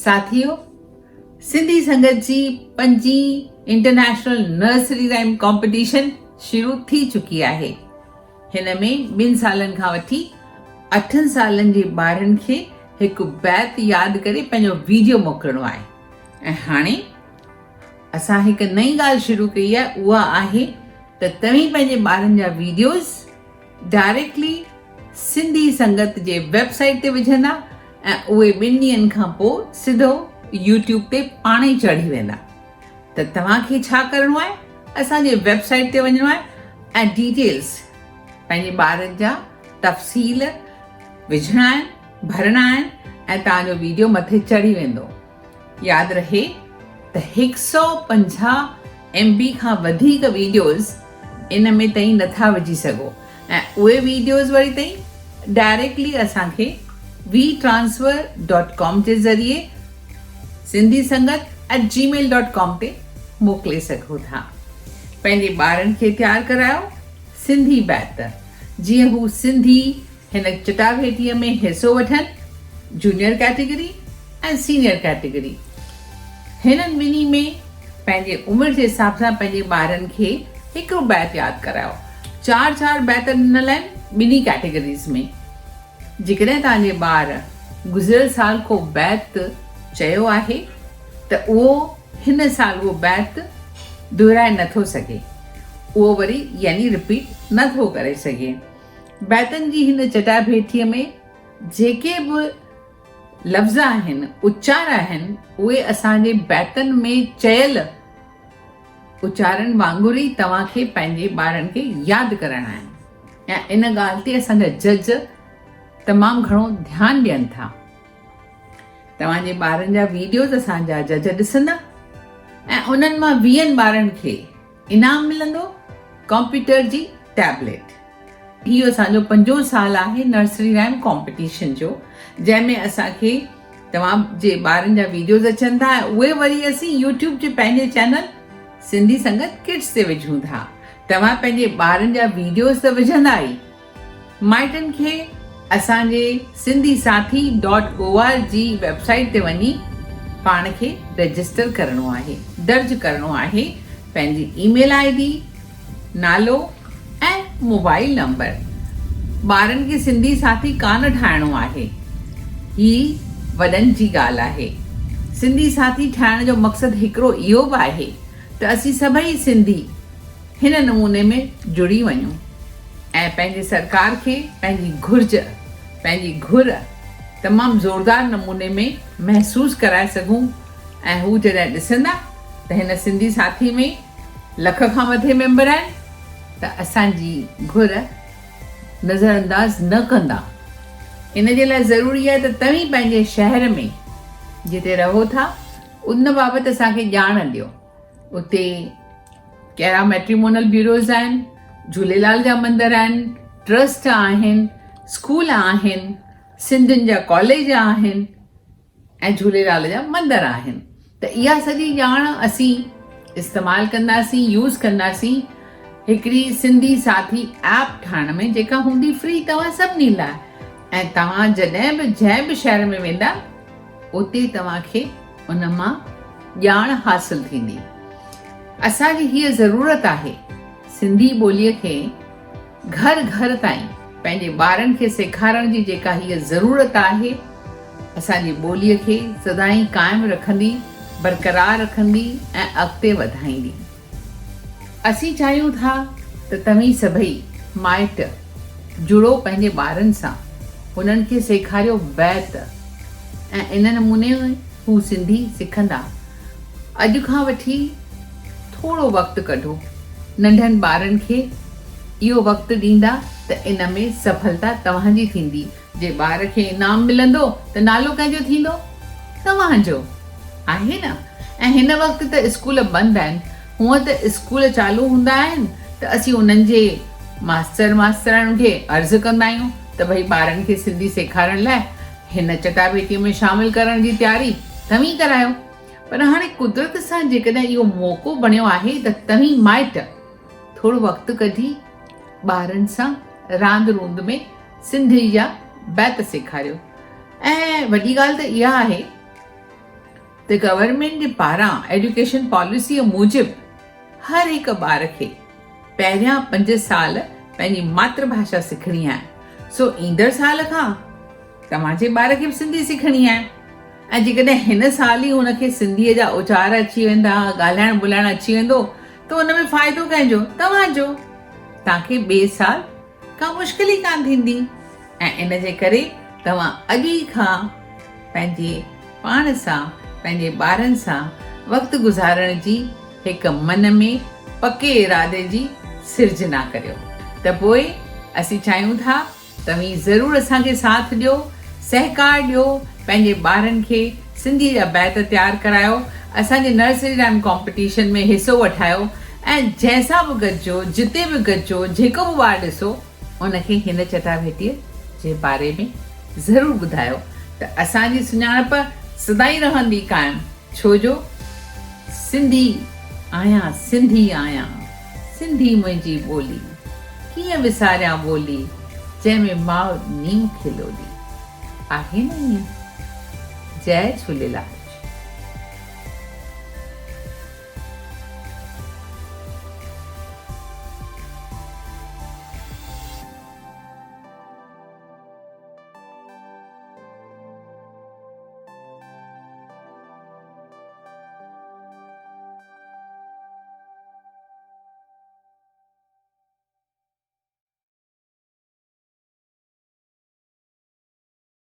ساٿيو! سنڌي سنگت جي پنجين انٽرنيشنل نرسري رائيم ڪامپيٽيشن شروع ٿي چڪي آهي. هن ۾ ٻن سالن کان وٺي اٺن سالن جي ٻارن کي هڪ بيت ياد ڪري پنهنجو ويڊيو موڪلڻو آهي ۽ هاڻي اسان هڪ نئين ڳالهه شروع ڪئي آهي اها آهي ته توهين پنهنجي ٻارن جا ويڊيوز ڊائريڪٽلي سنڌي سنگت جي ويب سائيٽ تي وجهندا ۽ اهي ٻن ڏينهن کان پوء سڌو يوٽيوب تي پاڻ ئي چڙهي ويندا ته توهان کي ڇا ڪرڻو آهي اسان جي ويب سائيٽ تي وڃڻو آهي ۽ ڊيٽيلز پنهنجي ٻارن جا تفصيل وجهڻا آهن ڀرڻا آهن ۽ توهان جو ويڊيو مٿي چڙهي ويندو. ياد رهي ته هڪ سئو 50 ايم بي کان وڌيڪ ويڊيوز ان ۾ تئين نٿا وجهي سگهو ۽ اهي ويڊيوز وري تئين ڊائريڪٽلي اسان کي وي ٽرانسفر ڊاٽ ڪام جي ذريعي Sindhi Sangat at Gmail dot com تي موڪلي سگهو ٿا. پنهنجي ٻارن کي تيار ڪرايو سنڌي بيت جيئن هو سنڌي هن چٽاڀيٽيء ۾ حصو وٺن، جونيئر ڪيٽيگري ۽ سينيئر ڪيٽيگري. هنن ٻنهي ۾ پنهنجي عمر جي حساب سان پنهنجي ٻارن کي هڪڙو بيت ياد ڪرايو. چار چار بيت ڏنل آهن ٻنهي ڪيٽيگريز ۾. جيڪڏهن توهان جي ٻار گذريل سال ڪو بيت چيو آهي ته اهو هن سال اهو بيت دهرائي نه ٿو سگهي. اهو وري يعني رپيٽ نه ٿو ڪري سگهي. بيتن جي هن چٽاڀيٽيء ۾ جيڪي به لفظ آهن، اچار آهن، اهي اسان جي بيتن ۾ چيل اچارن وانگر ئي توهان کي پنهنجي ٻارن کي ياد ڪرائڻا آهن ۽ ان ڳالهه تي اسان جا جج تمام گهڻو ڌيان ڏين ٿا. توهان جي ٻارن جا ويڊيوز اسان جا جج ڏسندا ۽ انهن مان ويهن ٻارن کي انعام ملندو ڪمپيوٽر جي ٽيبليٽ. هي اسان جو پنجون سال آهي نرسري رائيم ڪامپيٽيشن جو جنهن ۾ اسان کي توهان جي ٻارن جا ويڊيوز اچن ٿا ۽ اهي وري اسين يوٽيوب جي پنهنجي چينل سنڌي سنگت ڪڊس تي وجهون ٿا توهان پنهنجي ٻارن جا ويڊيوز ته وجهندا ئي مائٽن کي اسان جي Sindhi Sathi dot O R G website تي وڃي پاڻ کي رجسٽر ڪرڻو آهي، درج ڪرڻو آهي پنهنجي اي ميل I D, نالو ۽ موبائل نمبر. ٻارن کي سنڌي ساٿي ڪانه ٺاهڻو آهي. هي وڏن جي ڳالهه آهي. سنڌي ساٿي ٺاهڻ جو مقصد هڪڙو اهو به آهي ته اسين سڀئي سنڌي هن نموني ۾ جڙي وڃون ۽ پنهنجي سرڪار کي پنهنجي گهرج، پنهنجي گهر تمام زوردار نموني ۾ محسوس ڪرائي سگهون ۽ هو جڏهن ڏسندا ته هن سنڌي ساٿي ۾ لک کان مٿي ميمبر آهن ته اسان جي گهر نظرانداز نه ڪندا. ان جي لاء ضروري آهي ته توهين پنهنجي شهر ۾ جتي رهو ٿا ان بابت اسان کي ڄاڻ ڏيو. اتي ڪهڙا ميٽريمونل بيوروز آهن، جهوليلال جا مندر آهن، ٽرسٽ آهن، اسڪول آهن، سنڌين جا ڪاليج آهن ۽ جهوليلال جا مندر آهن ته اها سڄي ڄاڻ اسين استعمال ڪنداسين، يوز ڪنداسين هڪڙي سنڌي ساٿي ايپ ٺاهڻ ۾ جيڪا هوندي فري توهان سڀني لاء ۽ توهان جڏهن به جنهن به شهر ۾ ويندا اتي توهان کي ان مان ڄاڻ حاصل ٿيندي. اسان جي هيء ضرورت آهي سنڌي ٻوليء کي گهر گهر تائين پنهنجي ٻارن کي سيکارڻ جي جيڪا هيء ضرورت آهي، اسان جي ٻوليء کي سدائين قائم رکندي، برقرار رکندي ۽ اڳتي وڌائيندي. اسين چاهيون ٿا ته توهين سڀئي مائٽ جڙو پنهنجي ٻارن سان، انهن کي سيکاريو بيت ۽ ان نموني هو سنڌي سکندا. اڄ کان وٺي ٿورو وقت ڪڍو، ننڍن ٻارن کي اهو وقت ڏيندا ته ان ۾ سڦلتا توهان جي ٿيندي. جي ٻار کي انعام ملندو ته نالو ڪنهن جو ٿيندو؟ توهان جو. آهي نه؟ ۽ هن وقت ته اسڪول بند آهن، هونء ته اسڪول چالو هوندا آهن ته اسين انهن جي ماستر ماستراڻين کي عرض ڪندا آهيون ته ڀئي ٻارن کي سنڌي سيکارڻ لاء هن چٽاڀيٽيء ۾ شامل ڪرڻ جي تياري توهين ڪرايو. پر هاڻي قدرت سان جيڪڏهن اهو موقعو بڻيو آهي ته توهين مائٽ ٿورو وقت ڪڍي ٻارن سان راند روند ۾ سنڌي جا بيت سيکاريو ۽ وڏي ڳالهه ته اها آهي. ته گورنمينٽ جي پاران ايڊيوڪيشن پاليسيء موجب هر هڪ ٻار کي پهريان پنج سال پنهنجي ماتر ڀاشا سکڻي آهي، سو ايندڙ سال کان توهان جي ٻار کي به سنڌي سکڻي آهي ۽ جيڪڏهن هن سال ئي هن کي سنڌيء جا اچار اچي ويندا، ڳالهائڻ ٻولهائڻ اچي ويندو ته ان ۾ فائدو ڪنهن جو؟ توهان جو. توهان کي ٻئي سال ڪا مشڪل ئي ڪانه ٿيندي ۽ ان جي ڪري توهان اڄ ئي کان پنهنجي پاڻ سان پنهنجي ٻارن سان وقت گذارڻ جي هڪ من ۾ پڪي ارادي جي سرجنا ڪريو ته پوء اسين چاهيون ٿا توهين ضرور اسان کي ساٿ ڏيو، سهڪار ڏيو، پنهنجي ٻارن کي سنڌي جا بيت تيار ڪرايو، اسان جي نرسري رائيم ڪامپيٽيشن ۾ حصو وٺايو ۽ جنهن سان به گڏجو، جتي به گڏجو، جيڪو به ٻار ڏسو، ان کي هن چٽاڀيٽيء جي باري ۾ ضرور ٻڌايو ته اسان جي سڃاڻپ سدائين رهندي قائم، ڇو جو سنڌي آهيان سنڌي آهيان. سنڌي منهنجي ٻولي، ڪيئن وساريان ٻولي، جنهن ۾ ماء ڏني مون کي لولي. آهي نه ائين؟ جئي جهوليلال.